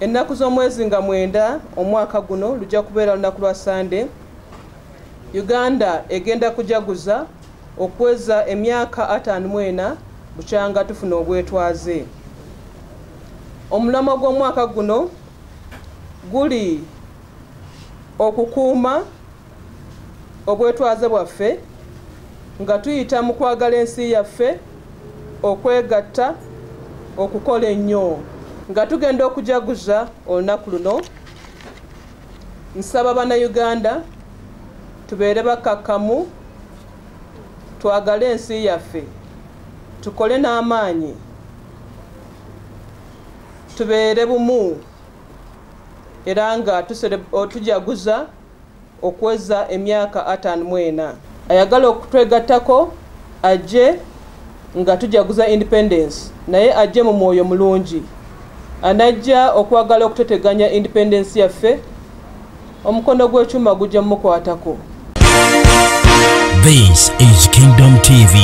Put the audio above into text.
Ennaku z'omwezi nga 9 omwaka guno lujja kubeera lunaku lwa Sande. Uganda egenda kujaguza okuweza emyaka 54 bukyanga tufuna obwetwaze. Omulamwa gw'omwaka guno guli okukuuma obwetwaze bwaffe nga tuyita mu kwagala ensi yaffe, okwegatta, okukola ennyo. Nga tugenda okujaguza olunaku luno, nsaba Bannayuganda tubeere bakkakkamu, twagale ensi yaffe, tukole n'amaanyi, tubeere bumu era nga tujaguza okuweza emyaka 54. Ayagala okutwegattako ajje nga tujaguza independence, naye ajje mu mwoyo mulungi. Anajja okwagala okuteteganya independence yaffe, omukono gw'ekyuma gujja mumukwatako. This is Kingdom TV.